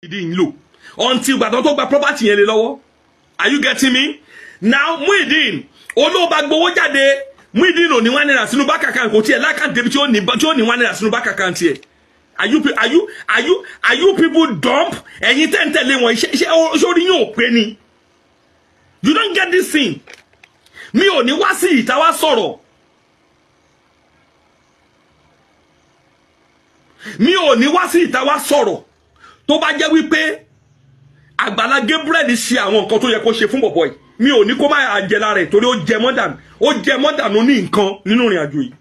Muyideen ń lò until ìgbà tó gba property yẹn lé lọ́wọ́. Are you getting me now? Muyideen olóòbá gbowó jáde. Muyideen ò ní ₦1 sínú bank account, kò tiẹ̀ l'account débi tí ó ní ₦1 sínú bank account yẹ. Are you people dumb? Ẹ̀yin tẹ́ ń tẹ̀lé wọn, iṣẹ́ orí yín ò pé ni. You don't get this thing. Mi ò ní wá sí ìta wá sọ̀rọ̀. Mi ò ní wá sí ìta wá sọ̀rọ̀ tó bá jẹ́ wípé Àgbàlá Gabriel ṣe àwọn nǹkan tó yẹ kó ṣe fún bọ̀bọ̀ yìí. Mi ò ní kó má jẹ lára ẹ̀, torí ó jẹ mọ́dà, ó jẹ mọ́dà ló ní nǹkan nínú ìrìn àjò yìí.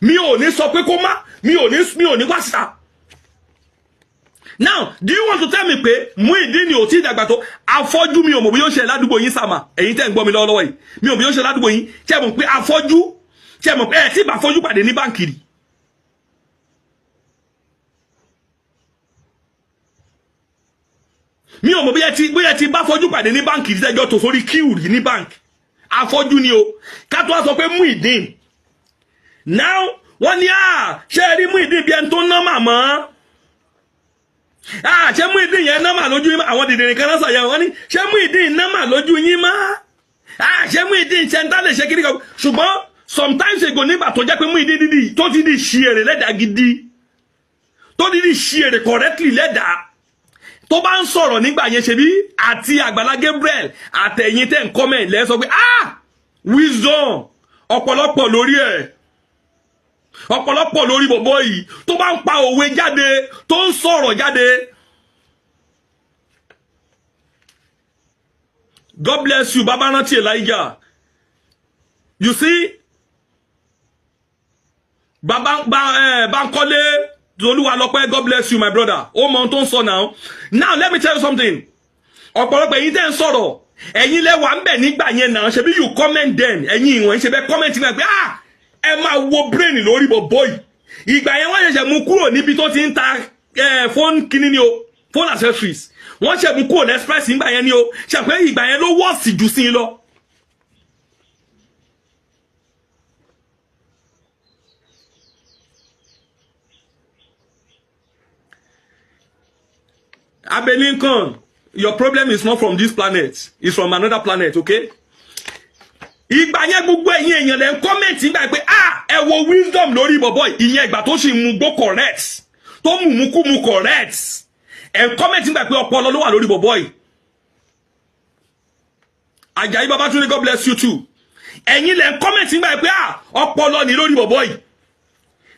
Mi ò ní sọ pé kó má, mi ò ní wá síta. Now, do you want to tell me pé Muyideen ò tí ì dàgbà tó afọ́jú? Mi ò mọ̀ bí yóò ṣe ládùúgbò yín sàmà. Ẹ̀yin tẹ́ ń gbọ́ mi lọ́wọ́lọ́wọ́ yìí, mi ò bí yóò ṣe ládùúgbò yín. Ṣé ẹ mọ̀ pé afọ́jú, ṣé ẹ mọ̀ pé ẹ tí ì bá afọ́jú pàdé ní báǹkì rí? Mi ò mọ̀ bóyá ti bá afọ́jú pàdé ní báǹkì rí, tẹ́jọ́ tó sórí queue rí ní báǹkì. Afọ́jú ni o. Ká tó wá sọ pé Muyideen now, wọ́n ní à ṣé ẹ rí Muyideen bí ẹni tó ná màmá à, ṣé Muyideen yẹn ná mà lójú yín? Àwọn dìdìrín kan náà sàyẹn, wọ́n ní ṣé Muyideen ná mà lójú yín má à, ṣé Muyideen ṣe ń tá lè ṣe kiri kan? Ṣùgbọ́n sometimes ago, nígbà tó jẹ́ pé Muyideen dídì tó ti di ṣí èrè lẹ́dàá gidi, tó ti di ṣí èrè correctly lẹ́dàá, tó bá ń sọ̀rọ̀ nígbà yẹn, ṣe bí àti Àgbàlá Gabriel àtẹ̀yìn tẹ̀ ń comment lẹ́ sọ pé, "Ah, wisdom ọ̀pọ̀lọpọ̀ lórí ẹ̀, ọ̀pọ̀lọpọ̀ lórí bọ̀bọ̀ yìí," tó bá ń pa òwe jáde, tó ń sọ̀rọ̀ jáde. God bless you, Baba rántí Elijah. You see, Baba Bankole Tolúwalọpẹ́, God bless you, my brother. Ó mọ ohun tó ń sọ now. Now let me tell you something. Ọ̀pọ̀lọpọ̀ ẹ̀yin tẹ́ ń sọ̀rọ̀, ẹ̀yin lẹ wà ń bẹ̀ nígbà yẹn náà. Ṣebí you comment then? Ẹ̀yin ìwọ̀n ṣe bẹ́ comment nígbà pé, "Ah, ẹ máa wo brain lórí bọ̀bọ̀ yìí." Ìgbà yẹn, wọ́n ṣẹ̀ṣẹ̀ mú kúrò níbi tó ti ń ta phone kíní ni o, phone accessories. Wọ́n ṣẹ̀ mú kúrò ní express nígbà yẹn ni o. Ṣe pé ìgbà yẹn ló wọ́ọ̀sì jù sí i lọ. Abe Lincoln, your problem is not from this planet, it's from another planet, okay? Ìgbà yẹn, gbogbo ẹ̀yin èèyàn lẹ́ ń comment nígbà pé, "Ah, ẹ wo wisdom lórí bọ̀bọ̀." Ìyẹn ìgbà tó sì mú gbó correct, tó mú mú kú mu correct. Ẹ̀ ń comment nígbà pé ọpọlọ ló wà lórí bọ̀bọ̀ yìí. Àjàyí Babátúndé, God bless you too. Ẹ̀yin lẹ́ ń comment nígbà pé, "Ah, ọpọlọ ní lórí bọ̀bọ̀ yìí."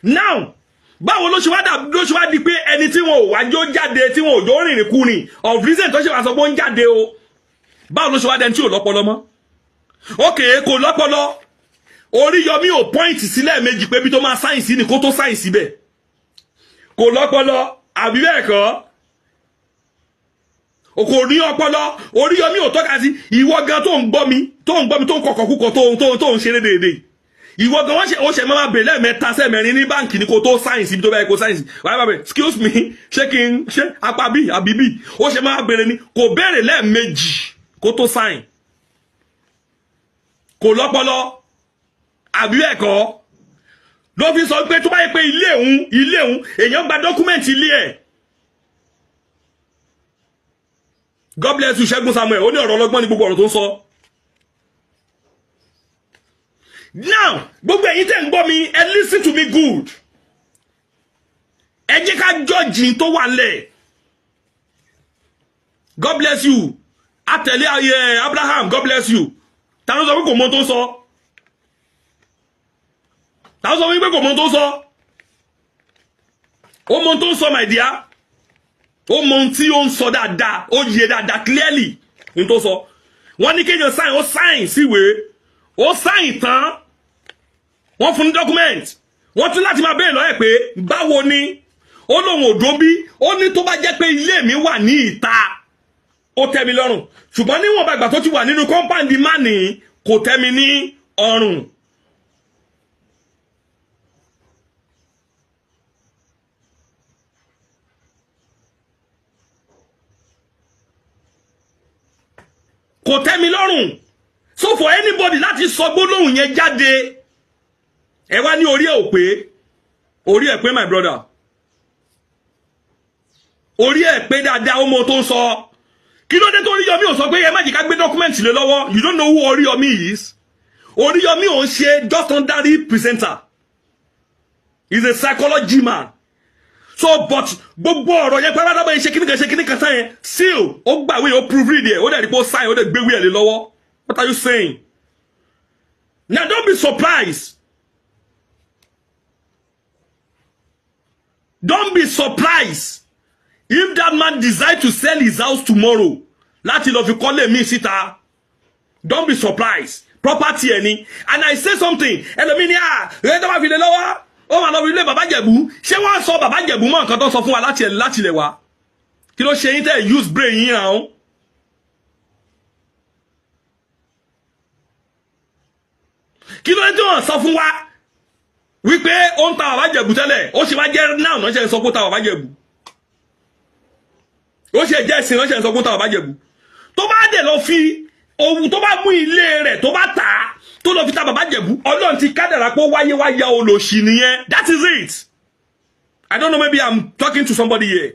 Now, báwo ló ṣe wá dà, ló ṣe wá di pé ẹni tí wọn ò wá jó jáde, tí wọn ò jó rìnrìn kúrìn of recent, tó ṣe wá sọ pé ó ń jáde o, báwo ló ṣe wá dẹni tí ò lọ́pọlọ mọ́? Ókè, kò lọ́pọlọ. Oríyọmí ò point sílẹ̀ méjì pé bí tó máa sign sí ni kó tó sign síbẹ̀. Kò lọ́pọlọ, àbí bẹ́ẹ̀ kọ́? Kò ní ọpọlọ. Oríyọmí ò tọ́ka sí. Ìwọ gan tó ń gbọ́ mi, tó ń gbọ́ mi, tó ń kọ̀kọ̀ kúkọ, tó ń ṣeré déédéé, ìwọ gan, wọ́n ṣe ó ṣe máa bèèrè lẹ́ẹ̀mẹ́ta sẹ́mẹ̀rin ní báǹkì ní kó tó sign síbi tó bá yẹ kó sign sí. Wàá bá bẹ̀rẹ̀, "Excuse me, ṣé kí n ṣe apá bí àbí bí?" Ó ṣe máa bèèrè ni. Kò béèrè lẹ́ẹ̀mejì kó tó sign. Kò lọ́pọlọ, àbí ẹ̀kọ́ ló fi sọ pé tó bá yẹ pé ilé òun, èèyàn gba document ilé ẹ̀. God bless you, Ṣẹ́gun Samuel. Ó ní ọ̀rọ̀ ọlọ́gbọ́n ní gbogbo ọ̀rọ̀ tó ń sọ. Now, gbogbo ẹ̀yin tẹ́ ń gbọ́ mi, ẹ listen to me good. Ẹ jẹ́ ká judge tó wà nílẹ̀. God bless you, àtẹ̀lé ayé Abraham. God bless you. Ta ló sọ pé kò mọ tó ń sọ? Ta ló sọ pé kò mọ tó ń sọ? Ó mọ tó ń sọ, my dear. Ó mọ ohun tí ó ń sọ dáadáa. Ó yẹ dáadáa clearly ní tó sọ. Wọ́n ní kéèyàn sign, ó sign síwèé. Ó sign tán, wọ́n fún ní document. Wọ́n tún láti máa béèrè lọ́yẹ̀ pé báwo ni. Ó lóun ò dó bí. Ó ní tó bá jẹ́ pé ilé mi wà ní ìta, ó tẹ́ mi lọ́rùn, ṣùgbọ́n níwọ̀n bàgbà tó ti wà nínú compound mánì, kò tẹ́ mi ní ọrùn. Kò tẹ́ mi lọ́rùn. So for anybody láti sọ gbólóhùn yẹn jáde, ẹ wá ní orí ẹ ò pé. Orí ẹ pé, my brother. Orí ẹ̀ pé dáadáa, ó mọ tó ń sọ. Kí ló dé tó Oríyọmí ò sọ pé ẹ má jẹ́ ká gbé document lé lọ́wọ́? You don't know who Oríyọmí is. Oríyọmí ò ń ṣe just ordinary presenter. He's a psychology man. So, but gbogbo ọ̀rọ̀ yẹn pátá bá yẹn ṣe kíníkan, ṣe kíníkan tán yẹn, still ó gbàwé, ó proofread ẹ̀, ó dẹ̀ rí pé ó sign, ó dẹ̀ gbéwé ẹ̀ lé lọ́wọ́. What are you saying now? Don't be surprised, don't be surprised if that man decide to sell his house tomorrow láti lọ fi kọ́lé míì síta. Don't be surprised. Property ẹ̀ ni. And I say something, ẹlòmíì ní à rẹ tó bá fi lé lọ́wọ́, ó máa lọ fi lé Bàbá Jẹ̀bú. Ṣé wọ́n sọ Bàbá Jẹ̀bú mọ́ nǹkan tó sọ fún wa láti lẹ̀ wá? Kí ló ṣe yín tẹ́ use brain yín àwọn? Kí ló dé tí wọ́n sọ fún wa wípé ó ń ta Bàbá Jẹ̀bú tẹ́lẹ̀? Ó sì wá jẹ́ náà náà ṣe ń sọ pé ó ta Bàbá Jẹ̀bú. Ó ṣe jẹ́ ìsìn náà ṣe ń sọ pé ó ta Bàbá Jẹ̀bú. Tó bá dẹ̀ lọ fi ohun tó bá mú ilé rẹ̀, tó bá tà á, tó lọ fi ta Bàbá Jẹ̀bú, Ọlọ́run ti kádàrá pé ó wáyé wáyá olòṣì nìyẹn. That is it. I don't know, maybe I'm talking to somebody here.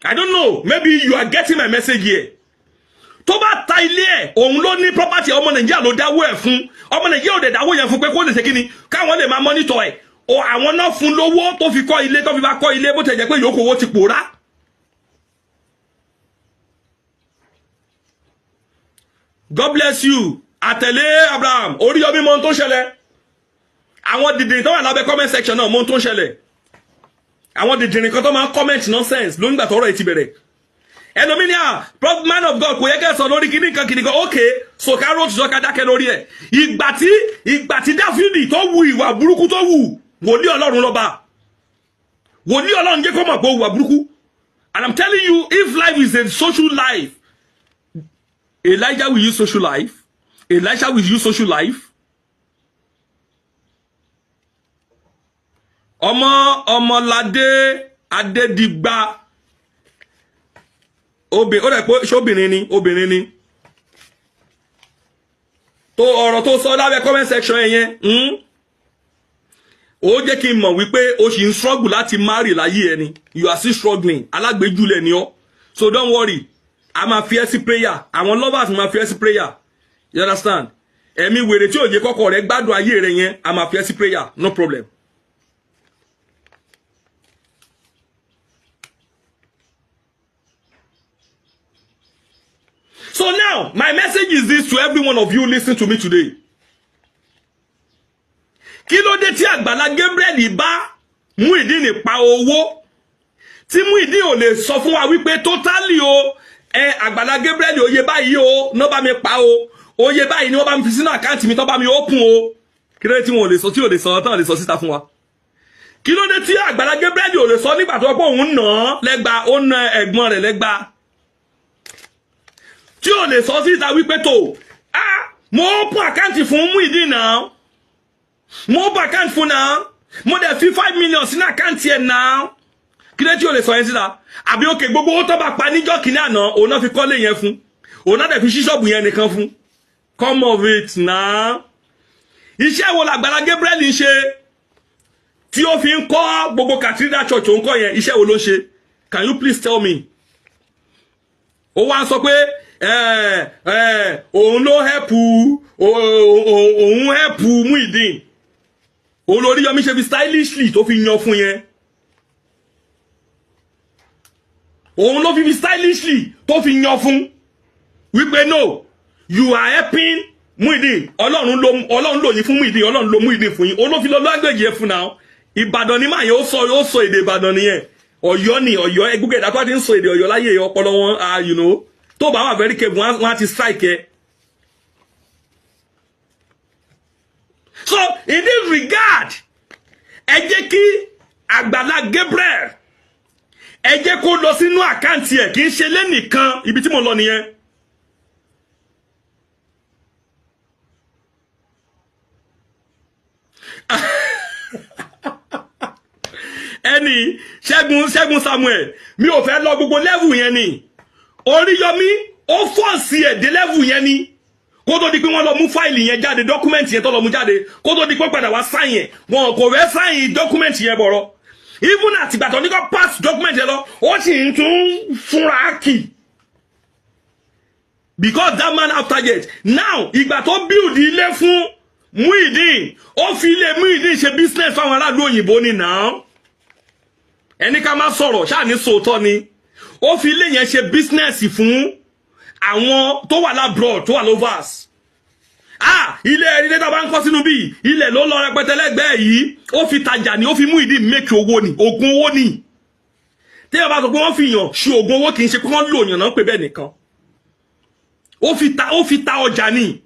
I don't know, maybe you are getting my message here. Tó bá ta ilé ẹ̀, òun ló ní property. Ọmọ Nàìjíríà ló dáwó ẹ̀ fún. Ọmọ Nàìjíríà ò dẹ̀ dáwó yẹn fún pé kó lè ṣe kíni, káwọn lè máa monitor ẹ̀ o. Àwọn náà fún lówó tó fi kọ́ ilé, tó fi bá kọ́ ilé, bó tẹ̀ jẹ́ pé yòókù owó ti pòórá. God bless you. Àtẹ̀lé Abraham Oríyọmí mọ ohun tó ń ṣẹlẹ̀. Àwọn dìdìrín tó wà lábẹ́ comment section náà mọ ohun tó ń ṣẹlẹ̀. Àwọn dìdìrín kan tó máa ń comment nonsense ló ń gbà tọrọ ẹ̀ ti bẹ̀rẹ̀. Ẹlòmíì ní à, man of God, kò yẹ kẹ́ sọ lórí kíní kan kíní kan. Ok, so ká róòtù sọ, ká dákẹ́ lórí ẹ̀. Ìgbà tí Dáfídì tó wu ìwà burúkú tó wù, wòlíì Ọlọ́run lọ́ba, wòlíì Ọlọ́run jẹ́ kó mọ̀ pé ó wùwà burúkú. And I'm telling you, if life is a social life, Elijah will use social life. Elisha will use social life. Ọmọ Ọmọládé Adédìgbà, obì ó dẹ̀ pé ṣóbìnrin ni, obìnrin ni. Tó ọ̀rọ̀ tó sọ lábẹ́ comment section yẹn, ó jẹ́ kí n mọ̀ wípé o sì ń struggle láti marry láyé ẹni. You are still struggling. Alágbèjúlẹ̀ ni ọ́. So don't worry, a máa fi ẹ́ sí prayer. Àwọn lovers máa fi ẹ́ sí prayer, you understand? Ẹ̀mí wèrè tí ò jẹ́ kọ́kọ́ rẹ̀ gbádùn ayé rẹ̀ yẹn, a máa fi ẹ́ sí prayer, no problem. So now, my message is this to every one of you listening to me today. Kí ló dé tí Àgbàlá Gabriel bá Muyideen pa owó, tí Muyideen ò lè sọ fún wa wípé totally o, ẹ Àgbàlá Gabriel, oye báyìí o ní wọ́n bá mi pa o, oye báyìí ni wọ́n bá mi fi sínú account mi tó bá mi open o? Kí ló dé tí wọn ò lè sọ, tí ò lè sọ, tán lè sọ síta fún wa? Kí ló dé tí Àgbàlá Gabriel ò lè sọ nígbà tó pé òun nà án lẹ́gba, ó na ẹ̀gbọ́n rẹ̀ lẹ́gba, tí ò lè sọ síta wípé tó, ah, mo open account fún Muyideen náà, mo open account fún náà, mo dẹ̀ fi 5 million sínú account ẹ̀ náà? Kí ló tí ò lè sọ yẹn síta? Àbí òkè gbogbo owó tó bá pa níjọ́ kìíní àná, òun náà fi kọ́lé yẹn fún, òun náà dẹ̀ fi ṣí ṣọ́ọ̀bù yẹn nìkan fún? Come of it now. Iṣẹ́ wo làgbàlá Gabriel ń ṣe tí ó fi ń kọ́ gbogbo cathedral church òun kọ́ yẹn? Iṣẹ́ wo ló ń ṣe? Can you please tell me? Ó wá ń sọ pé òun ló help, òun help Muyideen. Òun lórí Yọmí ṣe fi stylishly tó fi yan fún yẹn. Òun ló fi stylishly tó fi yan fún wípé no, you are helping Muyideen. Ọlọ́run ló, Ọlọ́run lò yín fún Muyideen, Ọlọ́run ló Muyideen fún yín. Òun ló fi lọ lágbèjì ẹ̀ fún náà. Ìbàdàn ní máa yẹn, ó sọ, ó sọ èdè Ìbàdàn nìyẹn. Ọ̀yọ́ ni Ọ̀yọ́ ẹgbẹ́ ẹ̀dá tó ti ń sọ èdè Ọ̀yọ́ láyé ọpọlọ wọn. Ah, you know, tó bá wà very careful, wọn á ti strike ẹ. So in this regard, ẹ jẹ́ kí Àgbàlá Gabriel, ẹ jẹ́ kó lọ sínú account ẹ̀. Kì í ṣe lẹ́nìkan, ibi tí mo lọ nìyẹn. Ẹni Ṣẹ́gun, Ṣẹ́gun Samuel, mi ò fẹ́ lọ gbogbo level yẹn ni. Oríyọmí ó force ẹ̀ dé level yẹn ni. Kó tó di pé wọ́n lọ mú file yẹn jáde, document yẹn tó lọ mú jáde, kó tó di pé padà wá sign yẹn, wọn kò fẹ́ sign document yẹn bọ̀rọ̀. Even àtìgbà tó ní kó pass document yẹn lọ, ó sì ń tún fúnra kì, because that man have target now. Ìgbà tó build ilé fún Muyideen, ó fi ilé Muyideen ṣe business fáwọn aráàlú òyìnbó ni. Now, ẹni ká má sọ̀rọ̀ ṣáà ní sòótọ́ ni. Ó fi ilé yẹn ṣe business fún àwọn tó wà l'abroad, tó wà lovers. Ah, ilé ilé tá a bá ń kọ́ sínú bíi ilẹ̀ ló lọ rẹpẹtẹ lẹ́gbẹ̀ẹ́ yìí, ó fi tajà ni. Ó fi Muyideen make owó ni, oògùn owó ni. Téèyàn bá sọ pé wọ́n fi yàn ṣe oògùn owó, kì í ṣe pé wọ́n lò yàn náà pé bẹ́ẹ̀ nìkan. Ó fi ta ọjà ni.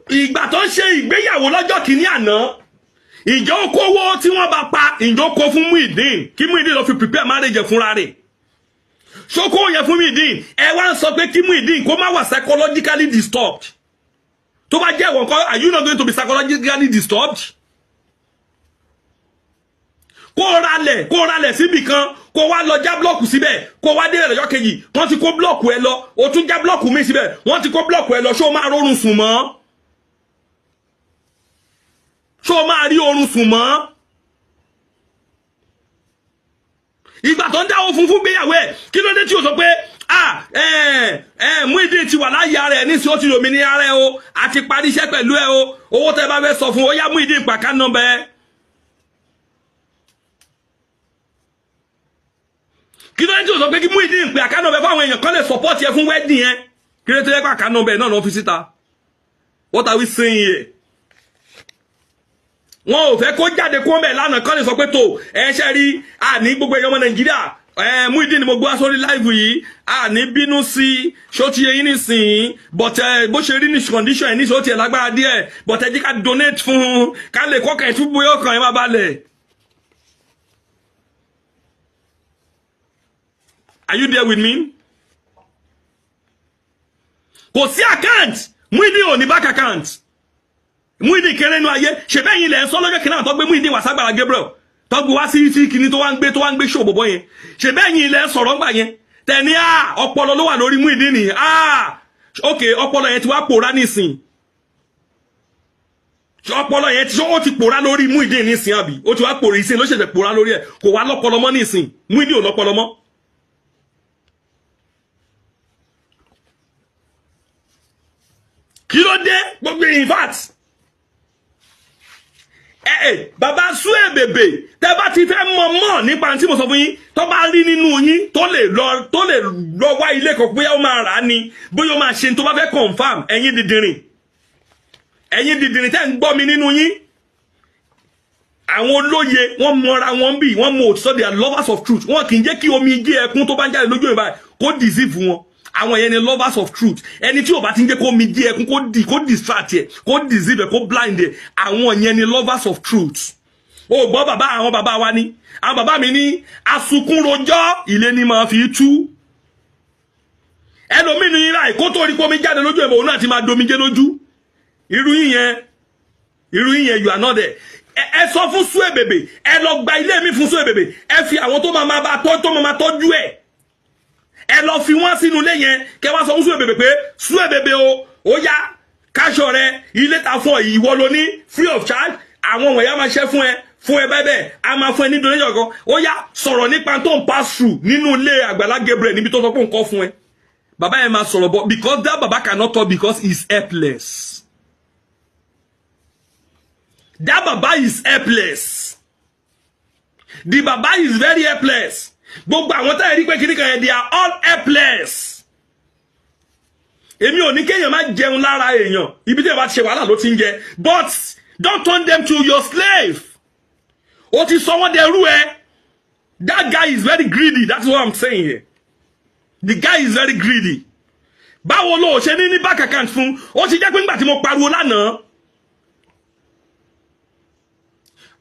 Ìgbà tó ń ṣe ìgbéyàwó lọ́jọ́ kìíní àná, ìjọ kówó tí wọ́n bá pa, ìjọ kó fún Muyideen kí Muyideen lọ fi prepare marriage fúnra rẹ̀. Ṣókó yẹn fún Muyideen. Ẹ wá ń sọ pé kí Muyideen kó má wà psychologically disturbed. Tó bá jẹ́ ìwọ̀n kan, are you not going to be psychologically disturbed? Kó ralẹ̀ síbì kan, kó wá lọ já block síbẹ̀, kó wá dé lọ́jọ́ kejì, wọ́n ti kó block ẹ lọ. O tún já block mi síbẹ̀, wọ́n ti kó block ẹ lọ. Ṣó máa rọrùn sùn mọ́? Ṣó máa rí oorun sùn mọ́? Ìgbà tó ń dáwọ́ fún gbéyàwó ẹ̀, kí ló dé tí o sọ pé, ah, ẹ ẹ Muyideen ti wà láyé ara ẹ nísìnyí, ó ti lòmìnira ara ẹ o, àti parí iṣẹ́ pẹ̀lú ẹ o, owó tẹ́ bá fẹ́ sọ fún ó yá, Muyideen, pàkà nọ́mbà ẹ. Kí ló dé tí o sọ pé kí Muyideen pè account number fáwọn èèyàn kan lè support ẹ fún wedding yẹn? Kí ló dé tó yẹ pé account number náà ló fi síta? What are we saying here? Wọn ò fẹ́ kó jáde kó mẹ́ lánàá kán lè sọ pé tó ẹ ṣe rí àní gbogbo èèyàn ọmọ Nàìjíríà ẹ, Muyideen ni mo gbọ́ sórí live yìí, àní bínú sí ṣó ti yẹyin nísìnyí, but ẹ bó ṣe rí ní condition ẹ ní ṣó tiẹ̀ lágbára díẹ̀, but ẹ jẹ́ ká donate fún un ká lè kọ́kàn ẹ̀ tún bóyá ọkàn ẹ̀ má balẹ̀. Are you there with me? Kò sí account. Muyideen ò ní bank account. Muyideen kéré nínú ayé. Ṣèbẹ́ yìí lẹ̀ ń sọ lọ́jọ́ kìnnà tó gbé Muyideen wá ságbára Gabriel, tó gbé wá sí kìíní tó wá ń gbé ṣòbò bọ́ yẹn? Ṣèbẹ́ yìí lẹ̀ ń sọ̀rọ̀ ńgbà yẹn tẹ̀ní à ọpọlọ ló wà lórí Muyideen ni. À, ok, ọpọlọ yẹn ti wá pòórá nísìn. Ọpọlọ yẹn ti ó ti pòórá lórí Muyideen nísìn, àbí ó ti wá pòórá ìsìn ló ṣẹ̀ṣẹ̀ pòórá lórí ẹ̀? Kò wá lọ́pọlọ mọ́ nísìn. Muyideen ò lọ́pọlọ mọ́. Kí ló dé? Gbogbo, in fact, ẹ ẹ bàbá Suebebe, tẹ bá ti fẹ́ mọ̀ mọ̀ nípa tí mo sọ fún yín, tó bá rí nínú yín tó lè lọ wá ilé kan, bóyá ó máa rà á ni, bóyá ó máa ṣe tó bá fẹ́ confirm. Ẹ̀yin dìdìrìn, ẹ̀yin dìdìrìn tẹ́ ń gbọ́ mi nínú yín, àwọn olóye, wọ́n mọra wọn bí wọ́n mọ òtítọ́. They are lovers of truth. Wọn kì í jẹ́ kí omi jẹ́ ẹkún tó bá ń jáde lójú ìbáyìí kó deceive wọn. Àwọn yẹn ni lovers of truth. Ẹni tí ò bá ti ń jẹ́ kó omi jẹ́ ẹkún kó distract ẹ, kó deceive ẹ, kó blind ẹ, àwọn yẹn ni lovers of truth. O gbọ́ bàbá, àwọn bàbá wa ni, àwọn bàbá mi ní asunkúnrojọ́ ilé ni máa fi tú. Ẹlòmíì ní láì kó tó rí pómi jáde lójú ẹ̀, òun náà ti máa domijé lójú. Irú yín yẹn, irú yín yẹn, you are not there. Ẹ sọ fún Suebebe, ẹ lọ gba ilé mi fún Suebebe. Ẹ fi àwọn tó máa bá tọ́, tó máa tọ́jú ẹ, ẹ lọ fi wọ́n sínú ilé yẹn. Kẹ wá sọ fún Suebebe pé, Suebebe o, ó yá, káṣọ rẹ, ilé ta fún ọ, ìwọ ló ní, free of charge. Àwọn wọ̀nyí á máa ṣe fún ẹ bẹ́ẹ̀ bẹ́ẹ̀, a máa fún ẹ ní donation kan. Ó yá, sọ̀rọ̀ nípa tó ń pass through nínú ilé Àgbàlá Gabriel níbi tó sọ pé òun kọ́ fún ẹ. Bàbá yẹn máa sọ̀rọ̀ bọ̀, because that baba cannot talk because he is helpless. That baba is helpless. The baba is very helpless. Gbogbo àwọn táyà rí pé kiri kan yẹn, they are all helpless. Èmi ò ní kéèyàn má jẹun lára èèyàn. Ibi tí èèyàn bá ti ṣe wàhálà ló ti ń jẹ, but don't turn them to your slave. Ó ti sọ wọ́n dẹrú ẹ. That guy is very greedy. That's what I'm saying here. The guy is very greedy. Báwo ló ṣe ní bank account fún? Ó ti jẹ́ pé nígbà tí mo pariwo lánàá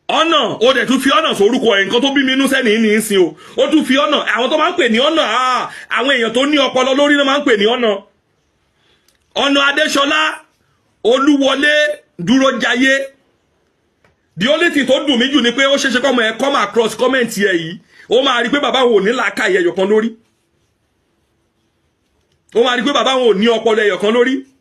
ọ̀nà, ó dẹ̀ tún fi ọ̀nà sórúkọ ẹ̀. Nǹkan tó bí mi inú sẹ́ni ní ìsìn o, ó tún fi ọ̀nà. Àwọn tó máa ń pè ní ọ̀nà, àwọn èèyàn tó ní ọpọlọ lórí náà máa ń pè ní ọ̀nà. Ọ̀nà Adéṣọlá Olúwọlé Dúrójayé. The only thing tó dùn mí jù ni pé ó ṣeéṣe kọ́mọ ẹ come across comment ẹ yìí, ó máa rí pé bàbá òun ò ní làákàyè ẹyọ kan lórí. Ó máa rí pé bàbá òun ò ní ọpọlọ ẹyọ kan lórí.